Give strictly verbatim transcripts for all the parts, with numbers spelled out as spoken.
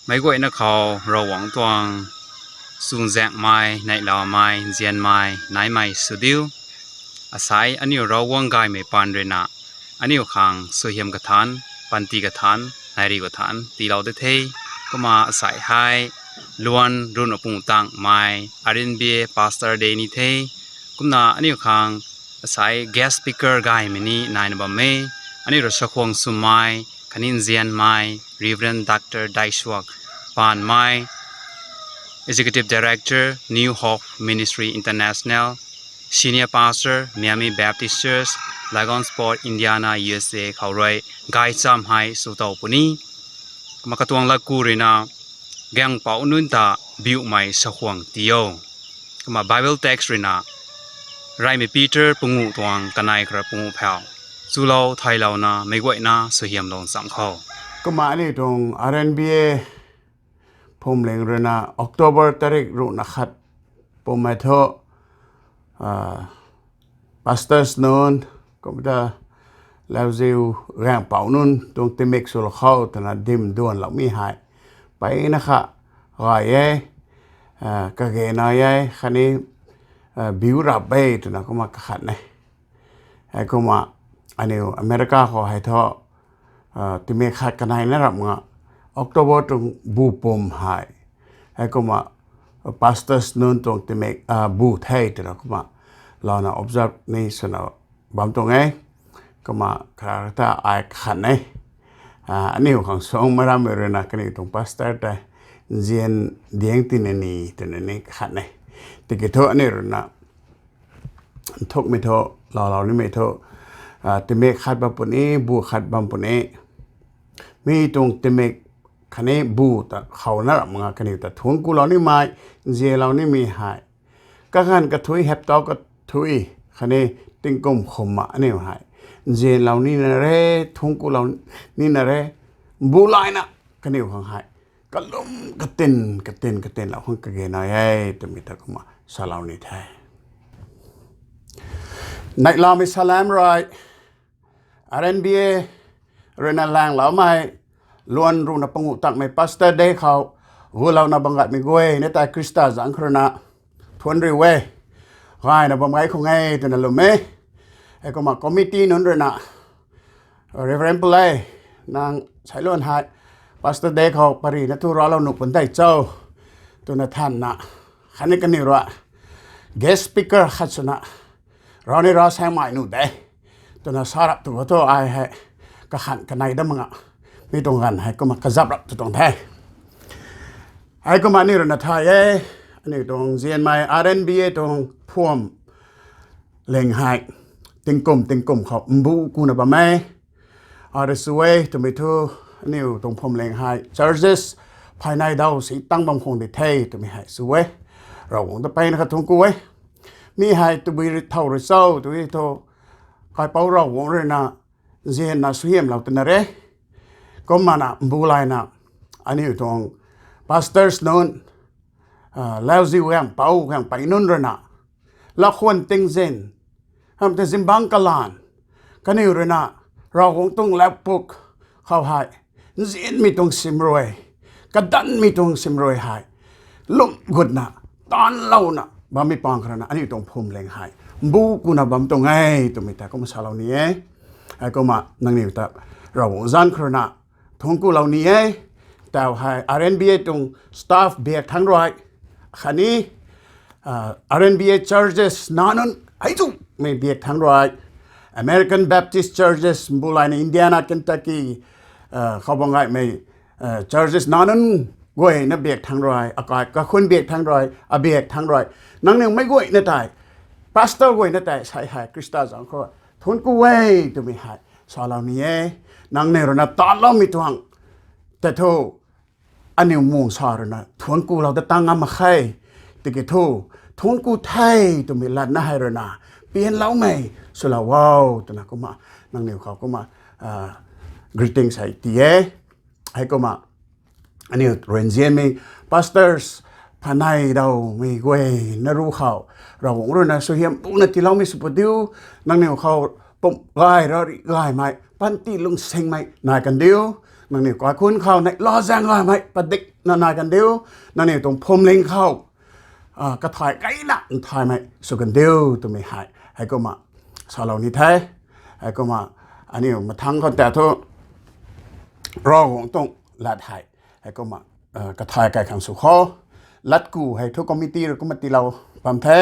Meic guayna khou Ravguangc tuang chuzaenghmei, neihlamei, nzianmei naimei sw diu. Asei aniu Ravguangc gaymei paan ruina, aniu khang suaihiam kathanc, panty kathanc, neihri kathanc tiilou de the. Kumna asei hei luan ruhna panguh tangmei R N B A Pastor Day ni the. Kumna aniu khang asei guest speaker gaymei ni naina bam e. Aniu rui sakhwang swmei khatni nzianmei Reverend Doctor Daisuak Panmei, Executive Director, New Hope Ministry International, Senior Pastor, Miami Baptist Church, Logansport, Indiana, U S A khou rui gaychamv hei sw tow puni. Kumna katuang latku ruina, Gaengpouc nunc ta biumei sakhwang tii o. Kumna Bible text ruina, Reymei Peter panguh tuang kanei khara panguh phau. Chulou theilouna meic guayna suaihiamlou cham khou. Kumna aniu tuang R N B A phwamling ruina October tarik ruhna khat pum e thu, pastors nunc, kumna lauziu gaengpouc nunc tuang tingmik swlou khou twna dim duanloumei hei mpeyna kha gay e, kage nai e khatni biu rap e twna kumna kakhat e. Heikumna aniu America khou hei thu tingmik khat kaneina ramh nga October tuang bu pum hei, heikumna pastors nunc tuang tingmik bu the twna kumna louna observe ni swna bam tuang e. Kumna kata ai kakhat e. Aniu khang suang marammei ruina kaniw tuang pastor tei nzian diang tina ni twna ni kakhat e. Tiki thu aniu ruina nthukmei thu, loulou nimei thu, tingmik khat bam puni, bu khat bam puni. Mi tuang tingmik khatni bu ta khou na ramh nga kaniw ta thuanc kulou nimei, nzianlou nimei hei kaganv kathuic, heptau kathuic khatni tingkum khumna aniu hei nzianlou nina re, thuanc kulou nina re, bu layna kaniw khang hei kalum katin katin katinlou khang kage nai e twmei ta kumna salou ni the. Neihlamei salam rui, R N B A ruina langloumei luan ruhna panguh takmei Pastor Day khou gulouna bam gaymei guay na tei Khrista zanc khou ruina thuanc riu e. Gayna bam gay khang e twna lwm e. Heikumna committee nunc ruina, Reverend Pulei, nang sailuan hei Pastor Day khou parina thu raclou nuh pun tei cho twna thanna, khatni kaniw rui guest speaker khat swna rav ni rav saengmei nuh de twna sa rap tu thu ai hei kakhan kanei dat mak nga, mi tuang ganv hei kumna kazap rap tu tuang the. Heikumna aniu ruina thay e, aniu tuang nzianmei R N B A tuang phwamling hei tingkum tingkum khou mbu kuna bam e. Arui sw e twmei thu, aniu tuang phwamling hei churches phaynei daw si tang bam khang di the twmei hei sw e. Ravguangc ta mpeyna kha thuanc ku e. Mi hei tabui rui thow rui cho tw e thu, kaipouc Ravguangc ruina nzianna suaihiamlou twna re. Kumna mbu layna aniu tuang pastors nunc, lauziu gaengpouc gaengpui nunc ruina lakhwan tingzin, hamh tei zingbangc kalanv, kaniw ruina Ravguangc tuang lat puk khou hei nzianmei tuang simrui, kadanmei tuang simrui hei lum gutna, taanlouna bammei pang khou ruina aniu tuang phwamling hei mbu kuna bam tuang e twmei ta kumna salou ni e. Heikumna nangniw ta Ravguangc zanc khou ruina thuanc kulou ni e. Tau hei R N B A tuang staff biak thangc rui, khatni R N B A churches nac nunc hei zumei biak thangc rui, American Baptist Churches mbu layna Indiana, Kentucky khou bam gaymei churches nac nunc guayna biak thangc rui, akai kakhun biak thangc rui, abiak thangc rui, nangniw meic guayna tei, pastor guayna tei sei hei Khrista zanc khou thuanc ku e twmei hei salou ni e. Nangniw ruina taanloumei tuang tei thu aniu mung sa ruina thuanc kulou ta tang ngam mak khe. Tiki thu thuanc ku the twmei latna hei ruina pianloumei swlou o twna kumna nangniw khou kumna greetings hei ti e. Heikumna aniu rui nzianmei pastors phaynei dawmei guay na ruc khou Ravguangc ruina suaihiam puna tiiloumei sw pu diu. Nangniw khou pum gay ra ri gaymei panty lungsingmei nai kan diu. nangniw kaikhunc khou neihla zaeng gaymei padikna nai kan diu, nangniw tuang phuamling khou kathay kaina nthaymei sw kan diu twmei hei heikumna salou ni the. Heikumna aniu mathangc khou ta thu Ravguangc tuang lat hei heikumna kathay kai khang sw kho. Latku hei thu committee rui kumna tiilou bam the.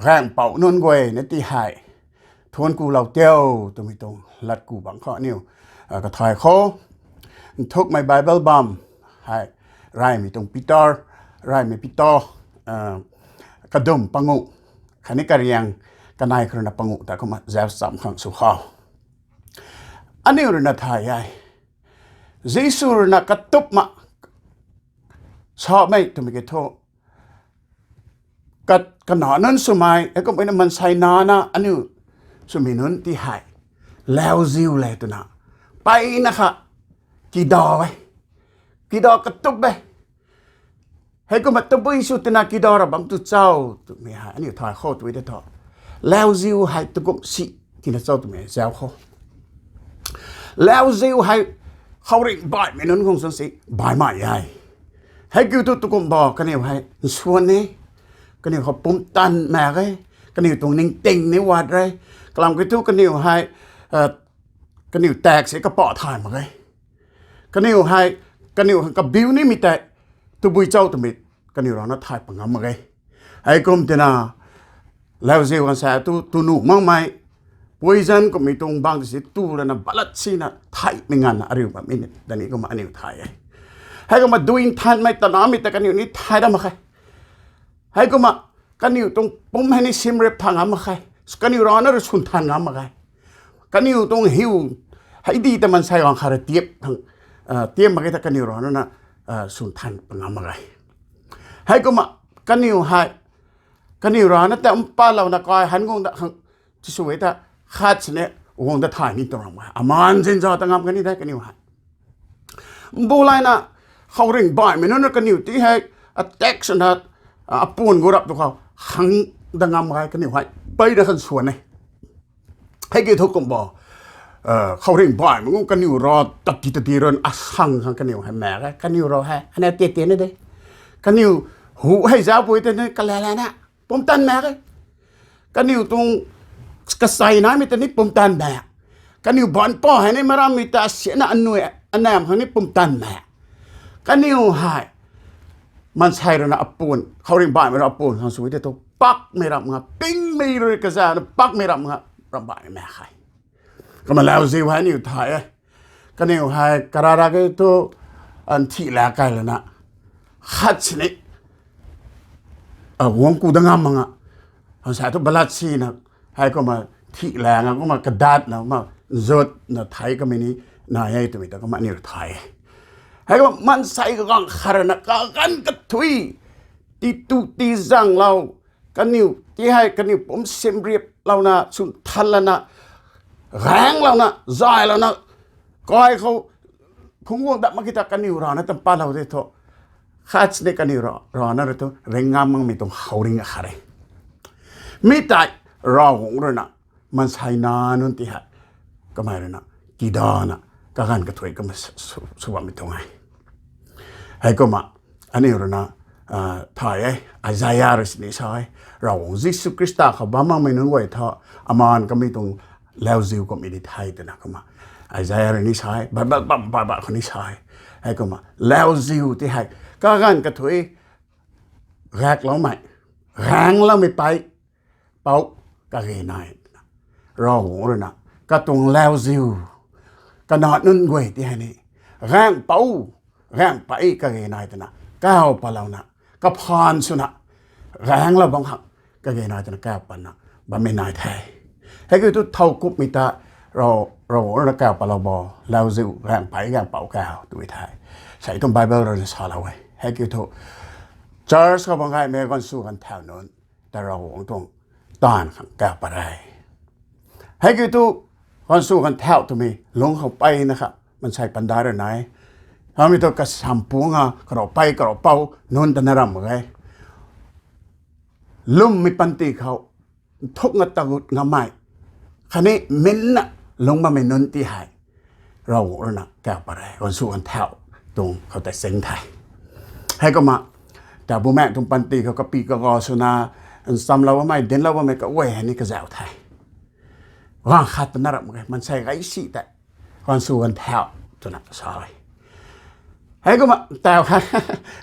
Gaengpouc nunc guay na ti hei thuanc kulou tio twmei tuang latku bangc khou aniu kathay kho. Nthukmei Bible bam hei Reymei tuang Peter, Reymei Peter, kadum panguh khatni kariang kanei khou rui na panguh ta kumna zauc cham khang sw kho. Aniu rui na thay e. Jisu rui na katupna samei twmei ki thu, kanac nunc swmei heikumna maansei nac na aniu swmei nunc ti hei lauziu le twna mpeyna kha kida e, kida katup e. Heikumna tabui sw twna kida ra bam tu cho twmei hei aniu thay kho tw tei thu, lauziu hei tukum si tina cho twmei zauc kho. Lauziu hei khouringh baihmei nunc khang sw si baihmei e. Heikiu thu tukum bo kaniw hei nsuan e, kaniw khou pumtan mak e, kaniw tuang ningting ni wat re. Kalam kiu thu kaniw hei kaniw tak si kapa thay mak e. Kaniw hei kaniw khang kabiu nimei tei tabui cho twmei kaniw rana thay pa ngam mak e. Heikum tina lauziu khang sa tu tu nuh makmei poison kummei tuang bang si tu lana balat sina theihmei nganvna ariu bammei ni dani kumna aniu thay e. Heikumna dui nthanmei tanamei ta kaniw ni thay dat mak khe. Heikumna kaniw tuang pum hei ni simrip than ngam mak khe. Kaniw rana rui swn than ngam mak khe. Kaniw tuang hiu hei di ta maansei gaanv khat rui tiap khang tiap mak khe ta kaniw rana na swn than pa ngam mak khe. Heikumna kaniw hei kaniw rana ta mpatlouna kai han guang dat khang tisw e ta khat sini guang dat thay ni tuang ram e. Amaan zinza ta ngam kani de kaniw hei. Mbu layna khouringh baihmei nunc na kaniw ti hei attack swna apuan gu rap tu khou khang dat ngam khe kaniw hei. Mpeyna khan swan e. Heikiu thu kum bo khouringh baihmei nunc kaniw ra tat ti ta di run asang khang kaniw hei mak e. Kaniw ra hei ana ti ti na de. Kaniw hu hei zauc pui tei ni kalala na pumtan mak e. Kaniw tuang kasei naimei ta ni pumtan mak. Kaniw banpa hei ni marammei ta sianna anui anam khang ni pumtan mak. Kaniw hei maansei rana apuan khouringh baihmei ra apuan khang sw tei thu pakmei rap nga pingmei rui kazana pakmei rap nga ram baihmei mak khe. Kumna lauziu hei aniu thay e. Kaniw hei karara ke thu nthih la kai lana khat sini guang ku dat ngam mak nga, sa thu balat sina heikumna thih la nga kumna kadatna kumna zutna thei kamei ni nai e twmei ta kumna aniu thay e. Heikumna maansei gaanv khat rana kaganv kathui titu tizanglou kaniw ti hei kaniw pum simriplouna swn than lana gaenglouna zaylouna kai khou phungc guang dat mak ki ta kaniw rana ta mpatlou tei thu khat sini kaniw rana rui thu ring ngam makmei tuang khouringh akhat e. Mi tei Ravguangc rui na maansei nac nunc ti hei kamei rui na kidana kaganv kathui kumna sw bammei tuang e. Heikumna aniu rui na thay e, Isaia rui sini sa e, Ravguangc Jisu Khrista khou bam makmei nunc guay thu amaan kamei tuang lauziu kummei di the twna kumna Isaia rui ni sa e, Bible bam Bible khou ni sa e. Heikumna lauziu ti hei kaganv kathui gakloumei, gaengloumei pei pou kage nai twna Ravguangc rui na katuang lauziu kanac nunc guay ti hei ni gaengpou gaengpei kage nai twna kaw patlouna kaphaan swna gaenglou bam khang kage nai twna kaw patna bammei nai the. Heikiu thu thow kumhmei ta Ravguangc rui na kaw patlou bo, lauziu gaengpei gaengpou kaw tw the. Sei tuang Bible rui na salou e. Heikiu thu church khou bam gaymei ganv sw ganv thau nunc ta Ravguangc tuang taanv khang kaw pat re. Heikiu thu ganv sw ganv thau twmei lungc khou mpeyna kha maansei panda rui nai. Hamei thu kasampuang a karav pei karav pou nunc ta na ram mak ge. Lwmmei panty khou nthukna tagut ngammei khatni minna lungc bammei nunc ti hei Ravguangc rui na kau pat re, ganvsw ganvthau tuang khou tei sing the. Heikumna, ta bumaengh tuang panty khou kapi kaga swna, nchamlou bammei, dinclou bammei kaguay hei ni kazauh the. Gaanv khat pana ramh mak ge, maansei gaysi tei, ganvsw ganvthau twna sa e. Heikumna, tau kha,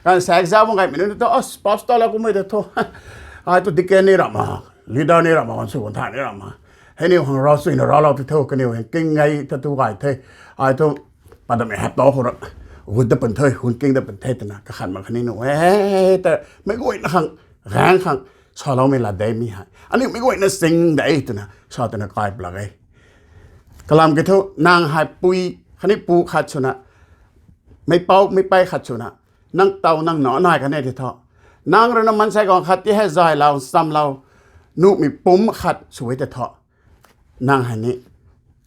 gaanv saekc zauc bam gaymei nunc tu, as, pastor la kummei ta thu, ai tu deacon ni ramh ma, leader ni ramh ma, ganvsw ganvthau ni ramh ma. Hei niw khang rav suina ravlou tu tho, kaniw hei king gay ta tu gay the. Ai thu, padam hei hap tau khou ra, gut da pan the, hun king da pan the twna, kakhan mak khatni nuh e, ta, meic guayna khang, gaeng khang, saloumei lat de mi hei. Aniu meic guayna sing de twna, sa twna kai plak e. Kalam kiu thu, nang hei pui, khatni pu khat swna, meipouc, meipei khat swna, nang tow nang nac nai kan e tei thu, nang rui na maansei gaanv khat ti hei zaylou, nchamlou, nuhmei pumc khat sw e tei thu, nang hei ni,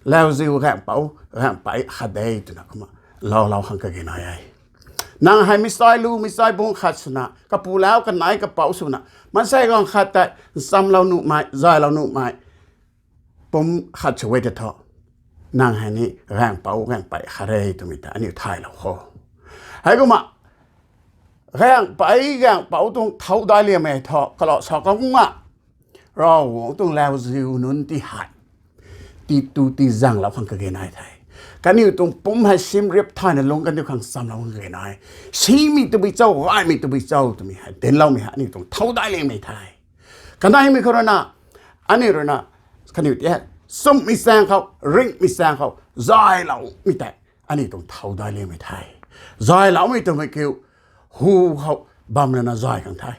lauziu gaengpouc, gaengpei khat de twna kumna, loulou khang kage nai e. Nang hei meic sai lu, meic sai bung khat swna, kapu lau, kanei, kapouc swna, maansei gaanv khat tei, nchamlou nuhmei, zaylou nuhmei, pumc khat sw e tei thu, nang hei ni gaengpouc, gaengpei khat re twmei ta aniu thaylou kho. Heikumna, gaengpei, gaengpouc tuang thau daic liangmei thu, kalou sa kumna, Ravguangc tuang lauziu nunc ti hei, ti tu ti zanglou khang kage nai the. Kaniw tuang pumc hei simriap thayna lung kaniw khang nchamlou khang kage nai. Simei tabui cho, gaymei tabui cho twmei hei, dincloumei hei aniu tuang thau daic liangmei the. Kaneimei khou rui na, aniu rui na, kaniw ti hei, nchumhmei chaeng khou, ringhmei chaeng khou, zayloumei tei, aniu tuang thau daic liangmei the. Zayloumei twmei kiu, hu khou bam lana zay khang the.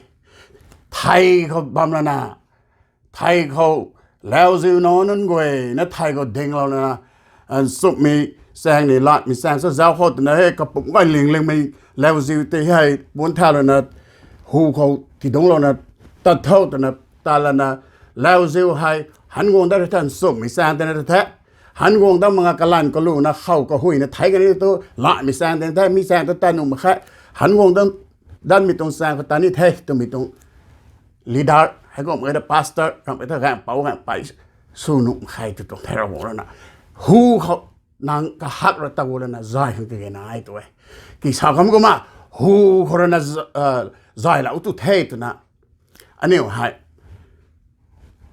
Thei khou bam lana, thei khou, lauziu nac nunc guay na thei khou dinglouna, nchumhmei chaeng ni latmei chaeng sa zauc khou twna hei kapumc gay ling lingmei lauziu tei hei, bun thau lana, hu khou tidungclouna, tat thau twna, tat lana, lauziu hei, han guang dat the, nchumhmei chaeng tei na the. Han guang dat mak nga kalanv kaluna, khou kahuina thei kani tu, latmei chaeng tei the, mi chaeng ta tat nuh mak khe. Han guang dat, datmei tuang chaeng khou tat ni the twmei tuang leader, heikumna ta pastor, ramh ta gaengpouc, gaengpei, sw nuh mak khe tw tuang the Ravguangc rui na. Hu khou nang kahak ra ta gu lana zay khang kage nai tw e. Ki sa kam kumna, hu khou rui na z-, zaylou tu the twna. Aniu hei,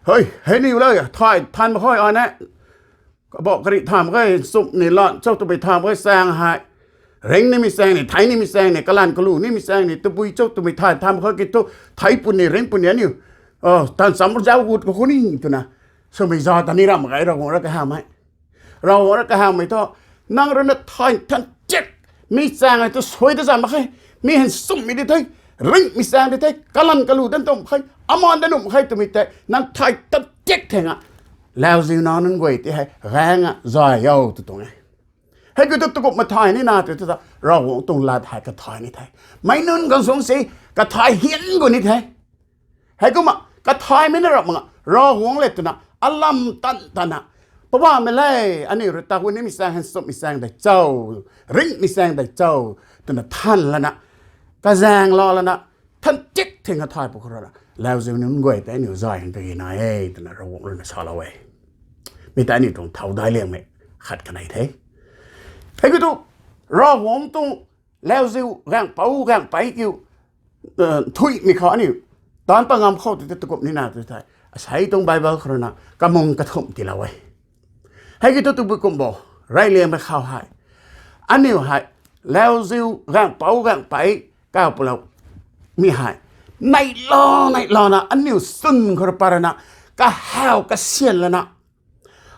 hei, hei niw la, thay, than mak khe ai ne. Kabah karih than mak khe, nchumh ni lat cho twmei than mak khe chaeng hei. Ringh nimei chaeng ni, thei nimei chaeng ni, kalanv kalu nimei chaeng ni, tabui cho twmei thay than mak khe ki thu, thei puni, ringh puni aniu, tan cham zauc gut khou ni twna, swmei za ta ni ramh mak ge Ravguangc rui kahawmei. Ravguangc rui kahawmei thu, nang rui na thay than tik, mi chaeng hei tu suai ta zam mak khe, mi hei nchumhmei di the, ringhmei chaeng di the, kalanv kalu dan tuang mak khe, aman dan nuh mak khe twmei tei, nang thay than tik theng a, lauziu nac nunc guay ti hei gaeng a zay o tw tuang e. Hei kiu thu tukumh mathay ni na tw thu ta, Ravguangc tuang lat hei kathay ni the. Meic nunc khang sung si kathay hian gu ni the. Heikumna kathaymei na ramh mak nga, Ravguangc le twna, alam tan tana, Poubauhmei le, aniu rui ta gu nimei chaeng, nchumhmei chaeng dei cho, ringhmei chaeng dei cho, twna than lana, kazaeng lou lana, than tik theng kathay pw khou rui na, lauziu nunc guay tei aniu zay khang kage nai e twna Ravguangc rui na salou e. Mi tei aniu tuang thau daic liangmei khat kanei the. Hei kiu thu, Ravguangc tuang lauziu, gaengpouc, gaengpei kiu, thuimei khou aniu taanc pat ngam khou tei tukumh ni na tw thei, asei tuang Bible khou rui na kamung kathumh tiilou e. Hei kiu thu tabui kum bo, rey liangmei khou hei, aniu hei, lauziu, gaengpouc, gaengpei, kaw pwlou, mi hei, neihla neihla na aniu swn khou rui pat rana, kahaw kasian lana,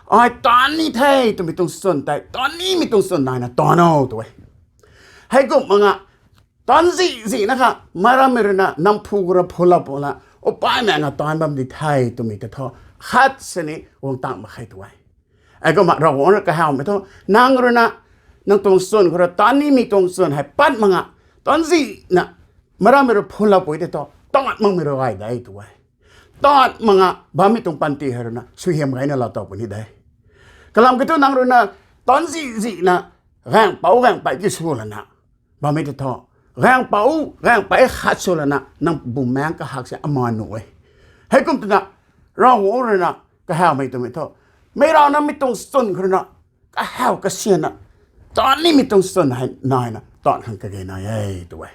ai taanc ni the twmei tuang swn tei, taanc nimei tuang swn naina taanc o tw e. Heikumh mak nga, taanc zih zih na kha, marammei rui na namphu khou rui phulou pw la, upaimei nga taanc bam di the twmei ta thu, khat sini guang tang mak khe tw e. Heikumna Ravguangc rui kahawmei thu, nang rui na, nang tuang swn khou rui taanc nimei tuang swn hei pat mak nga, taanc zihna, marammei rui phulou pw tei thu, taanc makmei rui gay de tw e. Taanc mak nga bammei tuang panty hei rui na suaihiam gayna lou tow puni de. Kalam kiu thu nang rui na, taanc zih zihna, gaengpouc, gaengpei ki sw lana, bammei tei thu, gaengpouc, gaengpei khat sw lana, nang bumaengc kahak se aman nuh e. Heikumh twna, Ravguangc rui na, kahawmei twmei thu, meic rana mi tuang swn khou rui na, kahaw kasianna, Taanv nimei tuang swn hei naina taanv khang kage nai e tw e.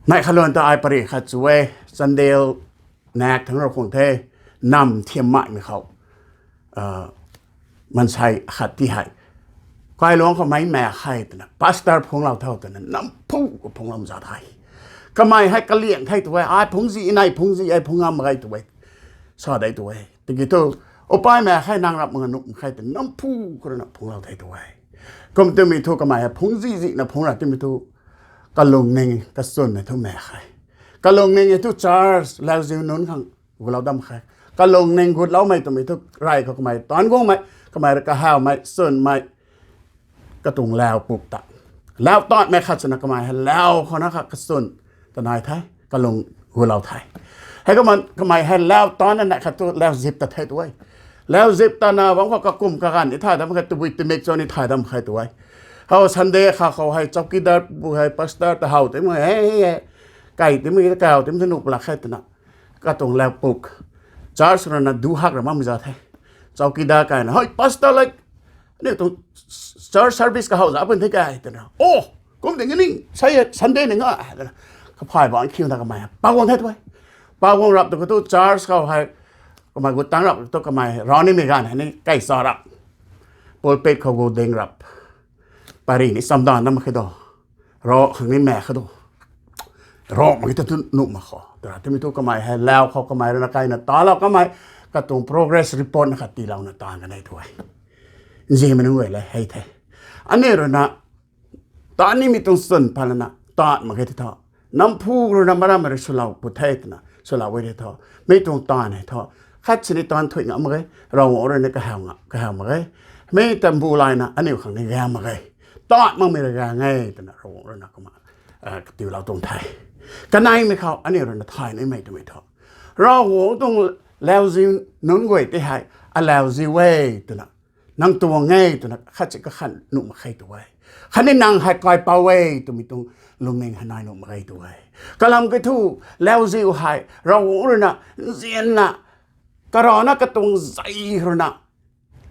Neih khat lun ta ai pary khat chu e, sandal nak thangc rau khang the, nam thiam maimei khou, mansei khat ti hei, kailuangc khou mei maek khe twna pastor phungclou tho twna namphu khou phungclou za the. Kamei hei kaliang the tw e, ai phungc zi, nei phungc zi, ai phungc ngam mak ge tw e, sa de tw e. Tiki thu, upai maek khe, nang rap mak nuh mak khe twna namphu khou ruina phungclou the tw e. Kum twmei thu kamei hei phungc zi zina phungc ra twmei thu, kalungning kachwnmei thu maek khe. Kalungning e thu church lauziu nunc khang gulou dam khe. Kalungning gutloumei twmei thu rey khou kamei taanv guangmei, kamei rui kahawmei, chwnmei, katuang lau puk ta, lau taanvmei khat swna kamei hei lau khou na kha kachwn ta nai the, kalung gulou the. Heikumna kamei hei lau taanvna neih khat thu lau zip ta the tw e. Lau zip tana bam khou kakum kaganv ni thay dam khe, tabui timik cho ni thay dam khe tw e. How Sunday kha khou hei chowkidar bu hei pastor ta how timei hei, kai timei kaw timei thu nuh lak khe twna, katuang lau puk, church ruina du hak ra makmei za the. Chowkidar kaina, hei pastor, like, aniu tuang church service kahow za pun the kai twna, o, kum ding ni, sei Sunday ni nga twna, kaphay bang khiuna kamei pa guang the tw e. Pa guang rap tu khou thu church khou hei, kamei gu tang rap tu kamei rau nimei ganv hei ni kaicha rap, pulpit khou gu ding rap, pary ni chamdan na mak khe do, rau khang ni maek khe do, rau mak khe ta thu nuh mak khou twra twmei thu kamei hei lau khou kamei ruina kaina talou kamei, katuang progress report na khat tiilouna taanv kan e tw e. Nzianmei nunc guay le hei the. Aniu ruina taanv nimei tuang chwn pat lana taanv mak ge ti thu, namphu ruina marammei rui swlou pw the twna swlou e ti thu, mi tuang taanv hei thu, khat sini taanv thuy ngam mak ge, Ravguangc ruina kahaw mak ge. Mi ta mbu layna aniu khang ni gaeng mak ge, taanv makmei rui gaeng e twna Ravguangc ruina kumna katiulou tuang the. Kaneimei khou aniu ruina thay nimei twmei thu, Ravguangc tuang lauziu nunc guay tei hei, alauziu e twna, nang tuang e twna khat si kakhan nuh mak khe tw e. Khatni nang hei kaipouc e twmei tuang lungning hei nai nuh mak ge tw e. Kalam kiu thu, lauziu hei Ravguangc ruina nzianna, karana katuang zei ruina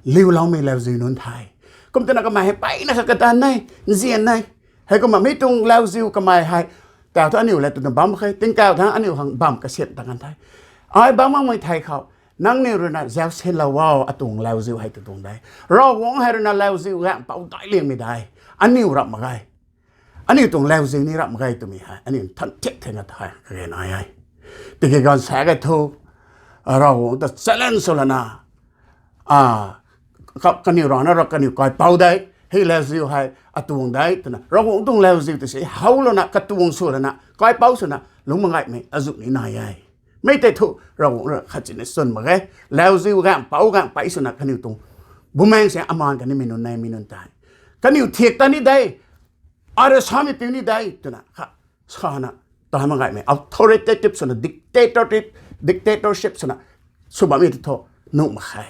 liuloumei lauziu nunc the. Kum twna kamei hei mpeyna kha kadanv e, nzian e. Heikumna mi tuang lauziu kamei hei, tau thu aniu le twna bam khe, tingkauh thangc aniu khang bam kasiam ta kan the. Ai bam makmei thei khou, nangniw ruina zauc sinlou o, atuang lauziu hei tu tuang de. Ravguangc hei ruina lauziu gaengpouc daic liangmei de. Aniu rap mak ge. Aniu tuang lauziu ni rap mak ge twmei hei aniu than thiak thena thay kage nai e. Tiki ganv sa ke thu, Ravguangc ta challenge sw lana, kaniw rana ra kaniw kaipouc de, hei lauziu hei atuang de twna Ravguangc tuang lauziu ta si how lana katuang sw lana kaipouc swna lungc mak gaymei azuh ni nai e. Mi tei thu Ravguangc rui khat sini chwn mak ge. Lauziu gaengpouc gaengpey swna kaniw tuang bumaengh si amaan kanimei nunc ne, mi nunc tei, kaniw thiak ta ni de, ara samei piu ni de twna kha sana, ta mak gaymei authoritative swna, dictatorship, dictatorship swna sw bammei ti thu nuh mak khe.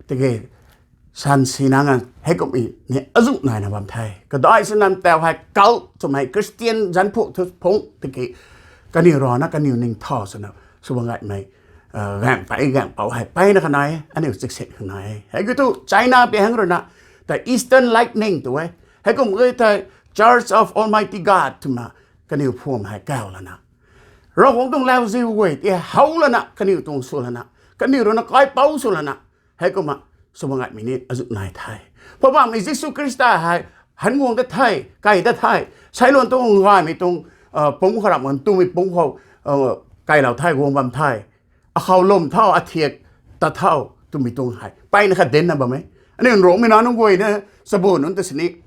Tiki sansina ngan heikummei ni azuh naina bam the. Kadai sina tau hei cult twmei Christian zanc phuak thu phungc tiki, kaniw rana kaniw ningtha swna sw bam gaymei gaengpey gaengpouc hei mpeyna kha nai e, aniu chiksit kha nai e. Heikiu thu China pi hang ruina ta Eastern Lightning tw e. Heikum e thei Church of Almighty God twna kaniw phuam hei kaw lana, Ravguangc tuang lauziu guay ti how lana kaniw tuang sw lana, kaniw ruina kaipouc sw lana, heikumna sw bam gaymei ni azuh nai the. Poubauhmei Jisu Khrista hei han guang ta the, kai ta the, seiluan tuang gaymei tuang pumc khou rap ngan twmei pumc khou kailou the, guang bam the. Akhou lwm tho, athiak ta tho twmei tuang hei mpeyna kha dinna bam e. Aniu Nruangmei nac nunc guayna chabu nunc ta sini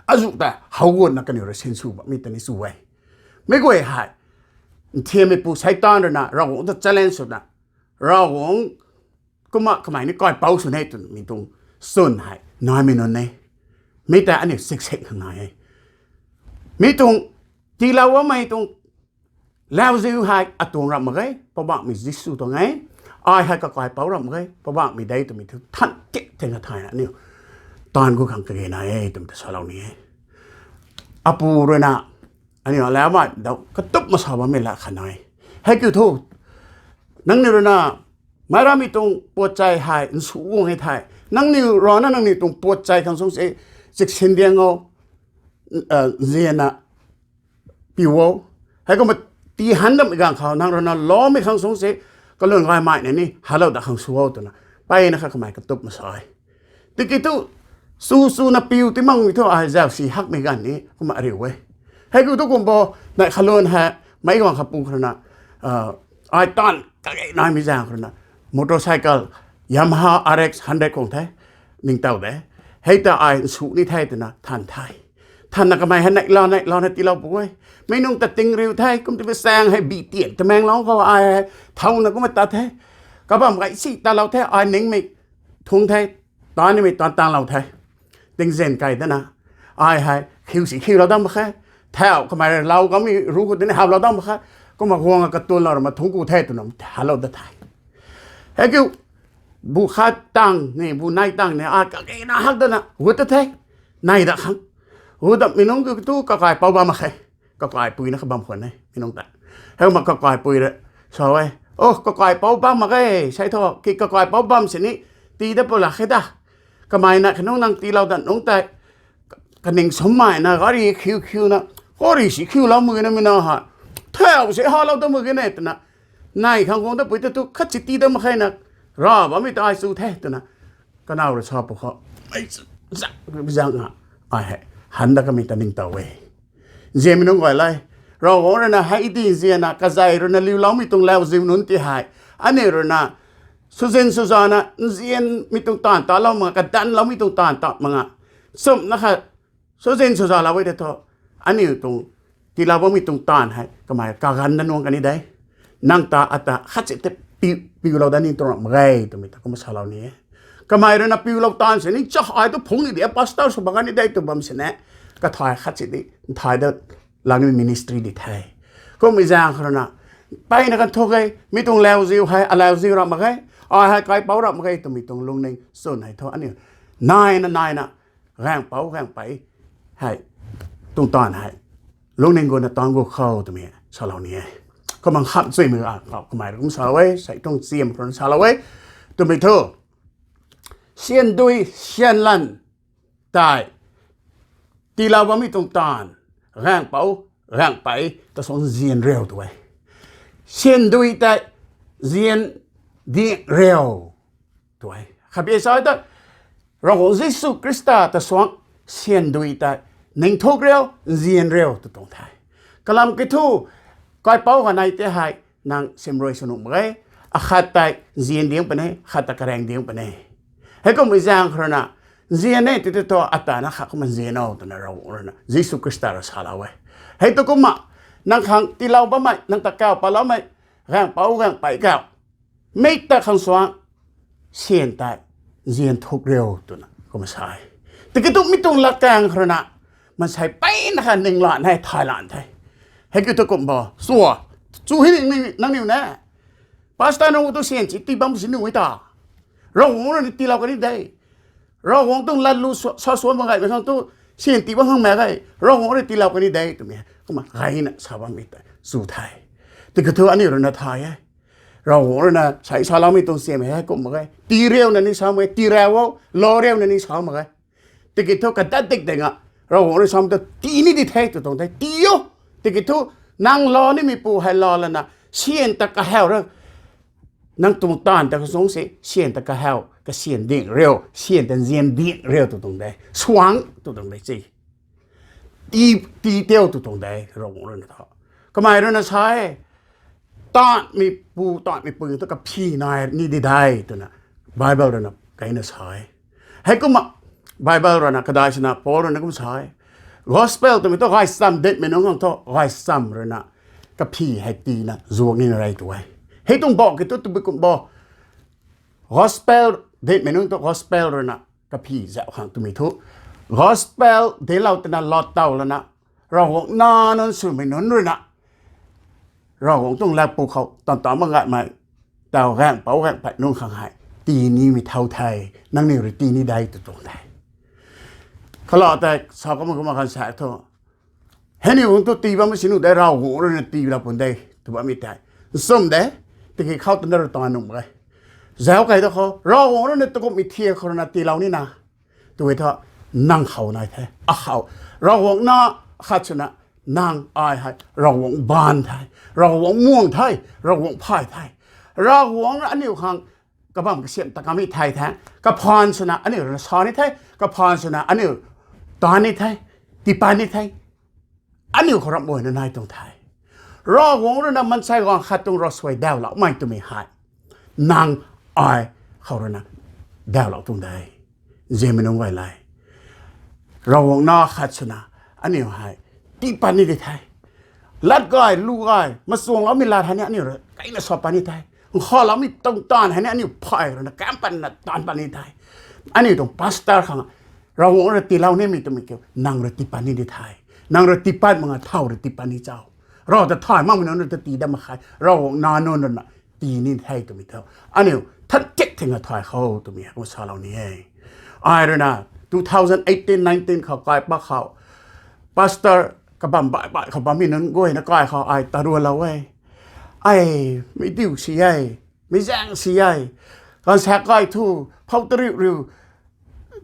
azuh ta how guanna kaniw rui sinsw bammei ta ni chu e. Mi guay hei nthiammeipu Seitaan ruina Ravguangc ta challenge swna, Ravguangc kumna kamei ni kaipouc sw ne twmei tuang chwn hei naimei nunc e. Mi tei aniu chiksit kha nai e. Mi tuang tiilou bammei tuang lauziu hei atuang rap mak ge, Poubauhmei Jisu tuang e. Ai hei kakaipouc rap mak ge, Poubauhmei de twmei thu than tik theng kha thayna aniu taanv gu khang kage nai e twmei ta salou ni e. Apu ruina aniu alaumei dau katup masa bammei la kha nai. Heikiu thu, nangniw ruina meic rammei tuang puatchai hei nsu guang e thei, Nangniw rana nangniw tuang puat chai khang sung se, chiksin diang o, nzianna piu o. Heikumna tii han dammei ganv khou nang rana lawmei khang sung se, kalun gaymei na ni helou dat khang sw o twna, mpeyna kha kamei katup ma sa e. Tiki thu, su suna piu ti makmei thu ai zausi hakmei ganv ni kumna ariu e. Heikiu thu kum bo, neih khalun hei, meic guang kha pu khou rana, ai taanv kage naimei zaeng khou rana, motorcycle, Yamaha R X hundred khang the, ningtow de. Hei ta ai nsu ni the twna than the. Thanna kamei hei neihla neihla na tiilou pu e. Mei nung ta ting riu the, kum ti bi saeng hei bi tian Tamenglong khou ai hei, thauna kumna tat the. Kabam gay si talou the, ai ningmei thung the, taan nimei taan tanglou the. Tingzen kai dana, ai hei khiu si khiulou dam mak khe. Thau kamei rui lou kamei ru khou tini haplou dam mak khe. Kumna guang a katunlou rana thungc ku the twna helou dat the. Heikiu, bu khat tang ni, bu nei tang ni, ai kagena hak dana gut ta the. Nei dat khang, gut datmei nunc kiu thu kakaipouc bam mak khe. Kakaipuina kabam khwan e mi nung ta. Heikumna kakaipui rui sa e, o, kakaipouc bam mak ge, sei thu ki kakaipouc bam sini tii dat pw lak khe da. Kamei na kha nung nang tiilou dat nungc tei, kaning summeina gari khiu khiuna, gari si khiulou mak ge na mei na hei, thau si halou dat mak ge ne twna, nei khang guang dat pui ta thu khat si tii dat mak khe na, ra bammei ta ai chu the twna, kanow rui sa pw khou, zang na, ai hei, han dat kamei ta ningtow e. Nzianmei nunc guay le, Ravguangc rui na hei di nzianna kazei rui na liuloumei tuang lauziu nunc ti hei, aniu rui na, suzin suzana nzianmei tuang taanv talou mak nga, kadanloumei tuang taanv ta mak nga, chumna kha, suzin suzalou e tei thu, aniu tuang tiilou bammei tuang taanv hei kamei kaganv na nuang kani de. Nang ta ata khat si tei piulou dat ni tuang ram mak ge twmei ta kumna salou ni e. Kamei rui na piulou taanv sini cha ai tu phungc ni di, pastor sw bam kani de tw bam sini, kathay khat si di nthai dat langmei ministry di the. Kummei zaeng khou rui na, mpeyna kan thu ge, mi tuang lauziu hei alauziu ram mak ge, ai hei kaipouc ram mak ge twmei tuang lungning chwn hei thu aniu naina naina, gaengpouc gaengpey hei, tuang taanv hei, lungning guna taanv gu khou twmei salou ni e. Kumna kham chuimei ganv khou kamei rui kum salou e, sei tuang chiam khou rui salou e, twmei thu, syan dui syan lan tei tiilou bammei tuang taanv, gaengpouc gaengpey ta suang nzian riu tu e. Syan dui tei nzian ding riu tu e. Khatbi sa ta, Ravguangc Jisu Khrista ta suang syan dui tei ningthuk riu, nzian riu tw tuang the. Kalam kiu thu, kaipouc kanei tei hei nang simrui sw nuh mak ge, akhat tei nzian ding puni, khat ta karaeng ding puni. Heikummei zaeng khou rui na, nzian e ti tei thu ata na kha kumna nzian o twna Ravguangc rui na Jisu Khrista rui salou e. Hei tu kumna, nang khang tiilou bammei, nang ta kauc patloumei, gaengpouc gaengpey kauc, mi ta khang suang syan tei nzian thuk riu twna kumna sa e. Tiki thu mi tuang latkaeng khou rui na, maansei mpeyna kha ninglan the, thaylan the. Heikiu thu kum bo, sua, chu hei ni, nangniw ne, pastor nunc tu syan si tii bam si nuh e ta, Ravguangc rui na tiilou kani de. Ravguangc tuang latlu sa suan mak gaymei khang tu, syan tii bam khang mak ge, Ravguangc rui tiilou kani de twmei kumna gayna sa bammei tei chu the. Tiki thu aniu rui na thay e. Ravguangc rui na sei saloumei tuang siamei hei kum mak ge. Tii riuna ni sa mak ge, tii riu o, lou riuna ni sa mak ge. Tiki thu kadat dik dei nga, Ravguangc rui sam ta tii ni di the tw tuang the, tii o. Tiki thu nang lou nimeipu hei lou lana, syan ta kahaw ra, nang tuang taanv ta kazungc se, syan ta kahaw, kasyan ding riu, syan ta nzian ding riu tw tuang de, suang tw tuang de si. Tii, tii teu tw tuang de, Ravguangc rui na tho. Kamei rui na sa e, taanvmeipu, taanvmeipu tu kaphi nai ni di de twna Bible rui na kaina sa e. Heikumna Bible rui na kadai sina Paul rui na kum sa e. Gospel twmei thu gaychamv dinmei nunc khang thu gaychamv rui na kaphi hei tiina zuak nina rey tu e. Hei tuang bo kiu thu tabui kum bo. Gospel dinmei nunc thu gospel rui na kaphi zauh khang twmei thu, gospel dinclou twna lat tow lana, Ravguangc nac nunc swmei nunc rui na, Ravguangc tuang latpu khou tan tan mak gaymei, taw gaengpouc gaengpey nunc khang hei tii nimei thau the, nangniw rui tii ni de tw tuang de. Kala tei sa kumna kumna kan sa thu, hei ni guang thu tii bammei si nuh de, Ravguangc rui na tiilou pun de tw bammei tei nchumh de. Tiki khou twna rui tan nuh mak ge. zauc kei da khou, Ravguangc rui na takumhmei thiak khou rui na tiilou nina, twe thu nang khou nai the, akhou, Ravguangc na khat swna nang ai hei Ravguangc baanv the, Ravguangc muang the, Ravguangc phay the, Ravguangc rui aniu khang kabam kasiamh ta kamei thay the, kaphaan swna aniu rui na sa ni the, kaphaan swna aniu taan ni the, tiipat ni the, aniu khou ramh guayna nai tuang the. Ravguangc rui na mansei guang khat tuang ravsuai dauloumei twmei hei nang ai khou rui na daulou tuang de. Nzianmei nunc guay le, Ravguangc na khat swna aniu hei tiipat ni di the. Lat gay, lu gay, machuangloumei lat hei ni aniu rui kaina sa pat ni the. Nkhavloumei tuang taanv hei ni aniu phay rui na kam patna taanv pat ni the. Aniu tuang pastor khang Ravguangc rui tiilou nimei twmei kiu nang rui tiipat ni di the. Nang rui tiipat mak nga thow rui tiipat ni cho? Rav ta thay makmei nunc rui ta tii dat mak khe, Ravguangc nac nunc rui na tii ni the twmei thu aniu than thik thing a thay khou twmei kum salou ni e. Ai rui na two thousand eighteen nineteen khou kai pak khou, pastor kabam baih baih khou bammei nunc guayna kai khou ai tarualou e. Ai, meic diu si e, meic zaeng si e, ganvsaekc kai thu, phou tariu riu,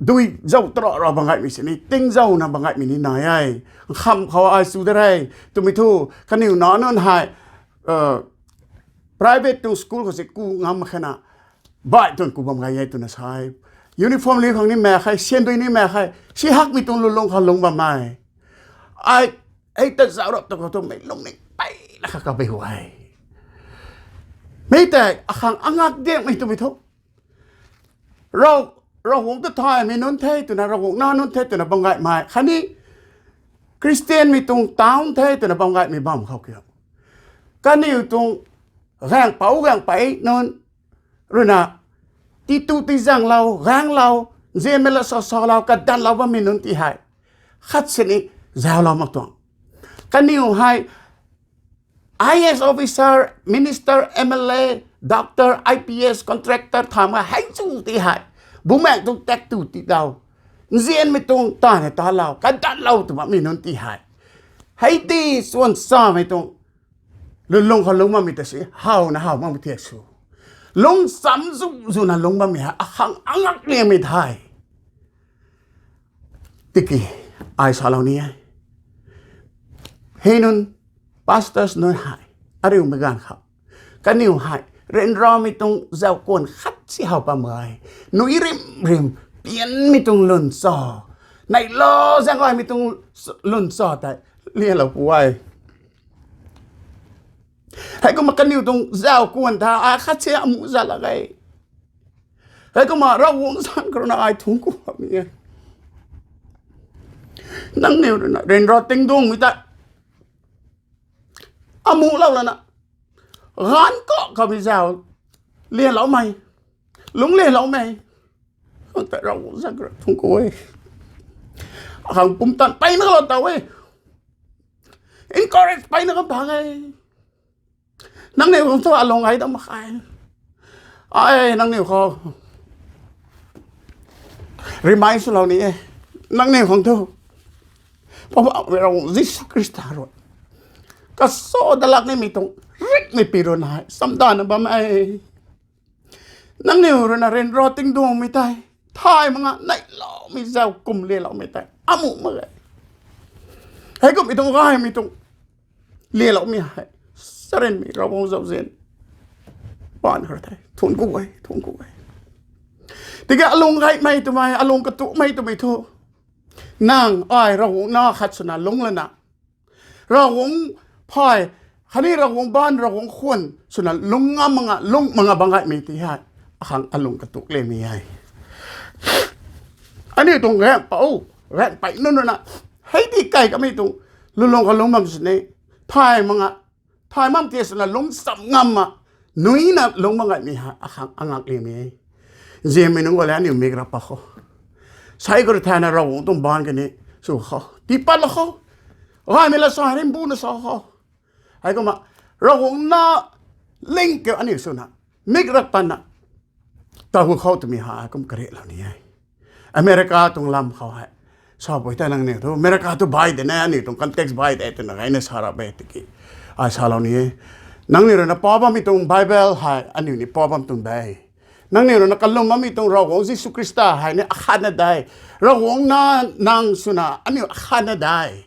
dui zauc tara ra bam gaymei sini, ting zaucna bam gaymei ni nai e. Nkham khou ai chu de re twmei thu, kaniw nac nunc hei private tuang school khou si ku ngam mak khe na, baih tuang ku bam gay e twna sa e. Uniform liu khang ni mak khe, syandui ni mak khe, si hakmei tuang lulung khou lungc bam e. Ai, ei ta zauc rap ta khou thu mei lungning peyna kha kabei hu e. Mi tei akhang angak diangmei twmei thu, Rav, Ravguangc ta thaymei nunc the twna, Ravguangc nac nunc the twna bam gaymei khatni Christianmei tuang town the twna bam gaymei bam khou kiu, kaniw tuang gaengpouc gaengpey nunc rui na titu tizaenglou, gaenglou, nzianmei la sa salou, kadanlou bammei nunc ti hei khat sini zauclou mak tuang. Kaniw hei I A S officer, minister, M L A, doctor, I P S, contractor thamh ga hei chu ti hei, bumaengc tuang tak tu tilou, nzianmei tuang taanv hei talou, kadanlou tw bammei nunc ti hei, hei ti chuan chamei tuang lulung khou lungc bammei ta si howna how makmei thiak sw, lungc cham zu zuna lungc bammei hei akhang angak liangmei the. Tiki ai salou ni e, hei nunc pastors nunc hei, ariumei ganv khou kaniw hei ryanramei tuang zauc kuan khat si how pam e. Nui rim rim pianmei tuang lwn cha, neihla zaeng gaymei tuang lwn cha tei lialou pu e. Heikumna kaniw tuang zauc kuan ta ai khat si amuh zat lak e. Heikumna Ravguangc zaeng khou rui na ai thuanc ku bammei e. Nangniw rui na ryanra tingduangmei tei amuhlou lana, gaanv kak kamei zauc lialoumei, lungc lialoumei tei Ravguangc zaeng khou rui thuanc ku e. Akhang pumtan peyna kalou taw e, encourage peyna kam thang e. Nangniw khang thu alung ai dam mak khe. Ai nangniw khou remind swlou ni e. Nangniw khang thu Poubauhmei Ravguangc Jisu Khrista rui kaso dalak nimei tuang ringhmei pi rui na hei chamdanna bam e. Nangniw rui na ryanra tingduangmei tei, thay mak nga neihloumei zauc kum lialoumei tei amuh mak e. Heikumhmei tuang gaymei tuang lialoumei hei charynmei Ravguangc zauzian paan khou rui the. Thuanc ku e, thuanc ku e. Tiki alung gaymei twmei, alung katukmei twmei thu, nang ai Ravguangc nac khat swna lungc lana, Ravguangc phay khatni Ravguangc baanv, Ravguangc khwan swna lungc ngam mak nga, lungc mak nga bam gaymei ti hei akhang alung katuk lemei e. Aniu tuang gaengpouc gaengpey nunc rui na hei ti kai kamei tuang lulung khou lungc bam sini, thay mak nga, thay mak ti swna lungc cham ngam mak, nuina lungc bam gaymei hei akhang angak lemei e. Nzianmei nunc guay le, aniu mik rap pat khou, sai khou rui thayna Ravguangc tuang baanv kani sw khou tiipatlou khou, gaymei la sa rimbu na sa khou, heikumna Ravguangc nac ling kiu aniu swna mik rap patna taw khou twmei hei kum kariklou ni e. America tuang lam khou hei sapui tei nangniw thu America thu bai de na, aniu tuang context bai de twna gayna sa rap e tiki, ai salou ni e. Nangniw rui na pa bammei tuang Bible hei aniu ni pa bam tuang de. Nangniw rui na kalum bammei tuang Ravguangc Jisu Khrista hei ni akhatna de. Ravguangc na nang swna aniu akhatna de.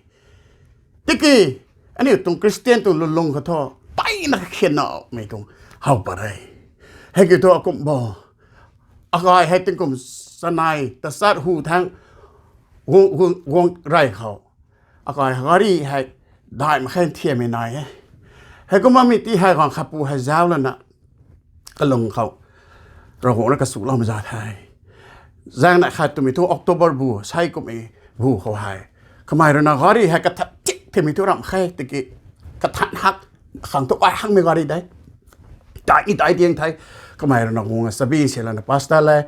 Tiki, aniu tuang Christian tuang lulung khou thu, mpeyna kakhianna mei tuang how pat re. Hei kiu thu akumh bo. Akai hei tingkum chanei, tachat hu thangc, guang, guang, guang rey khou. Akai gari hei, daih mak khe thiammei nai e. Heikumna mi ti hei gaanv khatpu hei zauc lana, kalung khou Ravguangc rui kachuloumei za the. Zaeng na khat twmei thu October bu, sei kummei bu khou hei, kamei rui na gari hei kathan thik themei thu ramh khe tiki, kathan hak, khang thu ai hakmei gari de. Dai ni dai diang the. Kamei rui na guang a chabi si lana, Pastor le,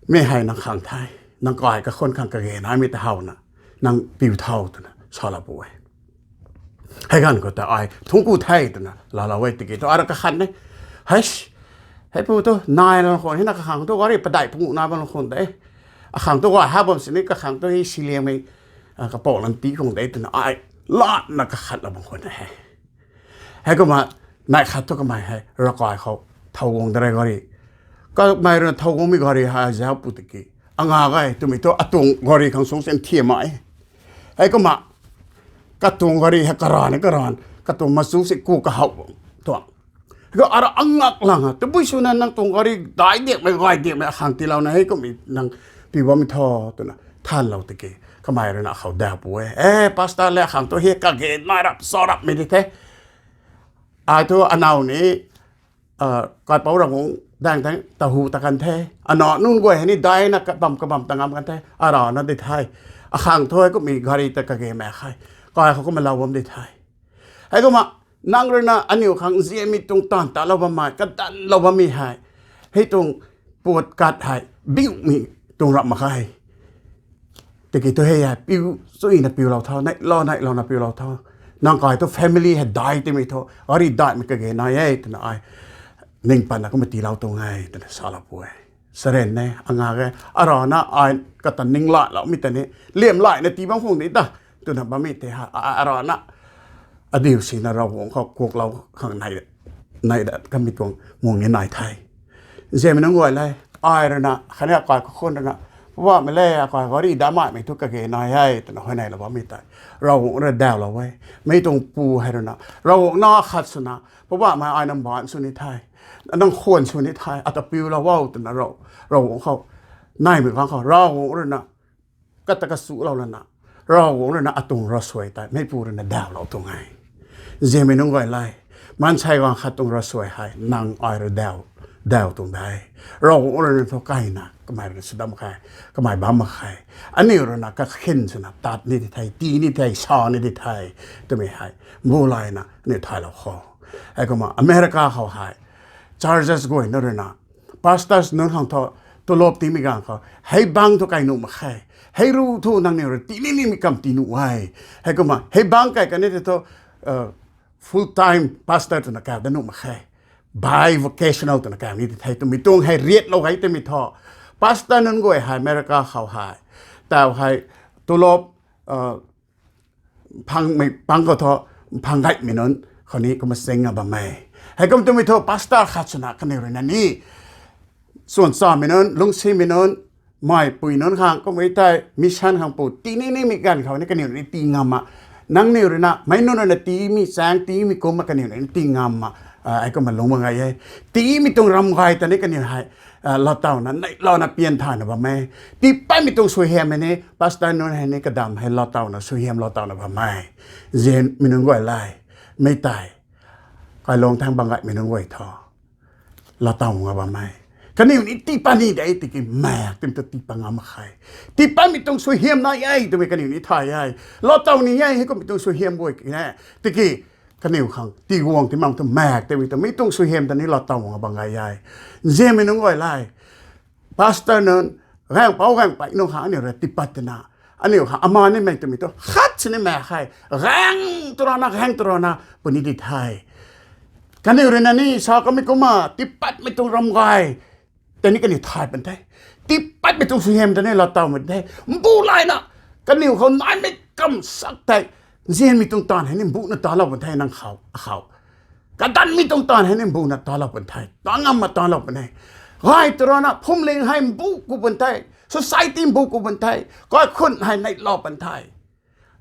mi hei nang khang the. Nang kai kakhun khang kage naimei ta howna, nang piu tho twna salou pu e. Hei ganv khou ta ai thungc ku the twna laalou e tiki thu, ai rui kakhat e. Hei, hei pu thu nai lana khwan hei na kakhang thu gari padeih panguh nai bam lana khwan de. Akhang thu gay ha bam sini kakhang thu hei siliangmei, a, kapou lan ti khwan de twna ai latna kakhatlou bam khwan e. Heikumna, neih khat thu kamei hei ravkai khou thow guang da re gari. Kamei rui na thow guangmei gari hei zauc pu tiki, anga ge twmei thu atuang gari khang sung sin thiam e. Heikumna, katuang gari hei karan e karan, katuang machu si ku kahow tuang. Hei khou ara angak lang a, tabui swna nang tuang gari dai diakmei, gay diakmei akhang tiilouna hei kummei nang piu bammei tho twna thanlou tiki, kamei rui na akhou daw pu e. E, Pastor le, akhang thu hei kage nai rap, sa rapmei di the. Ai thu anaw ni, a, kaipouc Ravguangc daeng tang tahu ta kan the. Anac nunc guay hei ni daina kabam kabam ta ngam kan the. Arana di the. Akhang thu hei kummei gari ta kage mak khe. Kai khou kumna lou bam di the. Heikumna, nang rui na aniu khang nzianmei tuang taanv talou bammei, kadanlou bammei hei, hei tuang puat kat hei biumei tuang ramh mak khe. Tiki thu hei hei piu, chuyna piulou tho, neihlou neihlouna piulou tho. Nang kai thu family hei dai timei thu, gari daihmei kage nai e twna ai ning patna kumna tiilou tuang e twna salou pu e. Saren e, anga ge, arana ai kata ning laloumei ta ni, liam layna tii bam khang di ta, twna bammei tei hei, a, arana adiu sina Ravguangc khou kuaklou khang nai, nai dat kamei tuang muang ni nai the. Nzianmei nunc guay le, ai rui na khatni akai kakhun rui na, Poubauhmei le, akai gari daimaimei thu kage nai e twna huayneylou bammei tei, Ravguangc rui dawlou e. Mi tuang pu hei rui na Ravguangc na khat swna, Poubauhmei, ai nang baanc sw ni the, nang khwan sw ni the, ata piulou o twna Rav, Ravguangc khou naimei ganv khou Ravguangc rui na kata kasulou lana, Ravguangc rui na atuang ravsuai tei meipu rui na dawlou tuang e. Nzianmei nunc guay le, maansei gaanv khat tuang ravsuai hei nang ai rui daw, daw tuang de. Ravguangc rui na thu kayna kamei rui na sw dam khe, kamei bam mak khe. Aniu rui na kakhin swna tat ni di the, tii ni the, sa ni di the, twmei hei mbu layna aniu thaylou kho. Heikumna America khou hei churches guay na rui na, pastors nunc khang thu tulop tiimei ganv khou, hei bangc thu kai nuh mak khe. Hei ru thu nangniw rui tii ni nimei kam tii nuh e. Heikumna hei bangc kai kan ni tei thu, full time pastor twna kaw dat nuh mak khe. Bivocational twna kaw ni di the, twmei tuang hei riatlou gay twmei thu, pastor nunc guay hei America khou hei, taw hei tulop, phangmei pang khou thu, phang gaymei nunc khou ni kumna sing a bam e. Heikum twmei thu pastor khat swna kaniw rui na ni, chwn chamei nunc, lungcsimei nunc, meipui nunc khang kummei tei mission khang pu tii ni nimei ganv khou ni kaniw rui ni tii ngam a. Nangniw rui na meic nunc rui na tiimei chaeng, tiimei kumna kaniw rui ni tii ngam a. Heikumna lung bam gay e. Tiimei tuang ram gay ta ni kaniw hei, a, lattawna, neihlouna pian thayna bam e. Tiipatmei tuang suaihiammei ni pastor nunc hei ni kadam hei lattawna, suaihiam lattawna bam e. Nzianmei nunc guay le, mi tei, kailung thangc bam gaymei nunc guay thu, lattaw nga bam e. Kaniw ni tiipat ni de tiki mak tim tu tiipat ngam mak khe. Tiipatmei tuang suaihiam nai e twmei kaniw ni thay e. Lattaw ni e, heikummei tuang suaihiam guay ki e. Tiki kaniw khang tii guang ti mang tu mak tei mi tu mi tuang suaihiam ta ni lattaw nga bam gay e. Nzianmei nunc guay le, pastor nunc, gaengpouc gaengpui nunc khang aniu rui tiipat tina, aniu khang ama nimei twmei tu khat sini mak khe. Gaeng tu rana, gaeng tu rana puni di the. Kaniw rui na ni sa kamei kumna tiipatmei tuang ram gay ta ni kaniw thay pan the. Tiipatmei tuang suaihiam ta ni lattawmei the. Mbu layna kaniw khou naimei kam sak tei, nzianmei tuang taanv hei ni mbuna talou pan the nang khou, akhou. Kadanmei tuang taanv hei ni mbuna talou pan the. Taanv ngam ma talou pan e. Gay tw rana phumling hei mbu ku pun the, society mbu ku pun the, kaikhun hei neihlou pun the.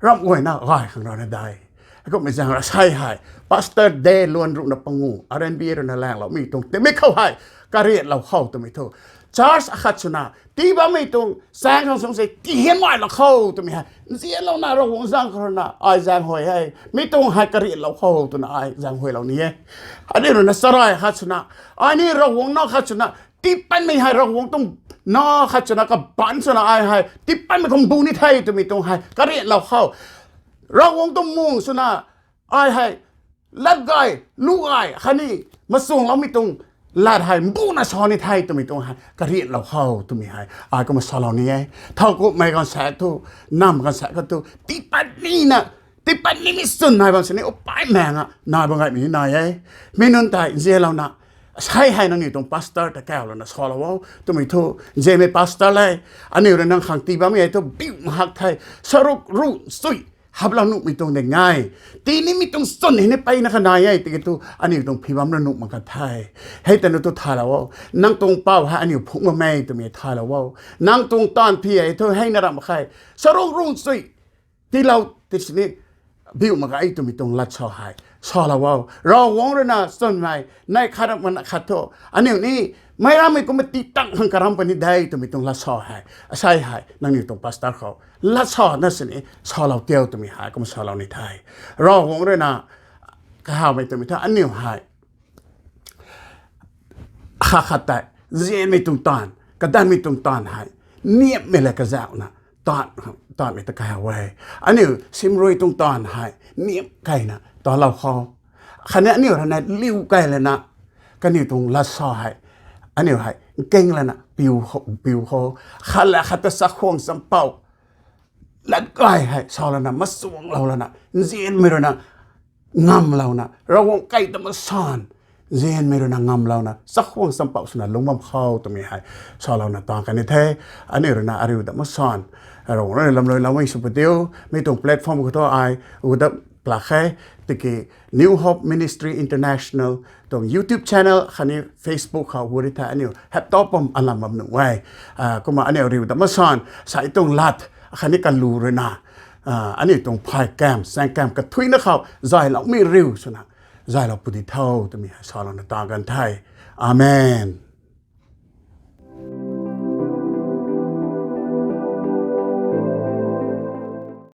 Ramh guayna gay khang rana de. Heikumhmei zaeng ra sei hei, Pastor Day luan ruhna pangu, R N B A ruina laengloumei tuang timei khou hei, kariatlou khou twmei thu, church akhat swna tii bammei tuang chaeng khang sung se tihianmailou khou twmei hei nzianlouna Ravguangc zaeng khou rana ai zaeng huay hei, mi tuang hei kariatlou khou twna ai zaeng huaylou ni e. Aniu ruina charai khat swna, ai ni Ravguangc na khat swna, tiipatmei hei Ravguangc tuang na khat swna kabaanc swna ai hei tiipatmei khou mbu ni the twmei tuang hei kariatlou khou, Ravguangc tuang mung swna ai hei lat gay, lu gay khatni machuangloumei tuang lat hei mbuna sa ni the twmei tuang hei kariatlou khou twmei hei ai kumna salou ni e. Thowkumhmei gaanvsaekc thu, nam gaanvsaekc khou thu tiipat nina, tiipat nimei chwn nai bam sini upai maeng a nai bam gaymei ni nai e. Mi nunc tei nzianlouna, sei hei nangniw tuang pastor ta kawlouna salou o twmei thu, nzianmei pastor le, aniu rui nang khang tii bammei hei thu biu mahak the, saruk ruh chui haplou nuhmei tuang de ngai. Tii nimei tuang chwn hei ni peyna kanai e tiki thu aniu tuang phi bam rui nuh mak ka the. Hei tanu thu thaylou o. Nang tuang pou hei aniu phungc bammei twmei thaylou o. Nang tuang taanv phi hei thu heina ramh khe, saruk ruh chui tiilou ti sini biu mak ge twmei tuang lat sa hei salou o. Ravguangc ruina chwnmei neih khat mana khat thu, aniu ni meic rammei kumna tii tang khang karam puni de twmei tuang lat sa hei, asei hei nangniw tuang pastor khou lat sa na sini salou tiau twmei hei kumna salou ni the. Ravguangc ruina kahawmei twmei thu aniu hei khat khat tei nzianmei tuang taanv, kadanmei tuang taanv hei niamhmei le kazauhna taanv, taanvmei ta kahaw e. Aniu simrui tuang taanv hei niamh keyna talou khou, khatni aniu rana liu key lana, kaniw tuang lat sa hei aniu hei nking lana piu khou, piu khou, khat la khat ta chakhwang champouh lat gay hei salou lana, machuanglou lana, nzianmei ruina ngamlouna, Ravguangc kai ta masan, nzianmei ruina ngamlouna chakhwang champouh swna lungc bam khou twmei hei salouna taanv kan ni the. Aniu ruina ariu ta masan, Ravguangc ruina lamluiloumei sw padiu. Mi tuang platform khou thu ai gu dat plak khe, tiki New Hope Ministry International tuang YouTube channel khatni Facebook khou gu ri the aniu heptap pam alam bam nuh e. Kumna aniu ariu ta masan, sai tuang lat khatni kalu ruina aniu tuang phay kam, saeng kam kathuina khou zayloumei riu swna zaylou pudi tho twmei hei salouna taanv kan the. Amen.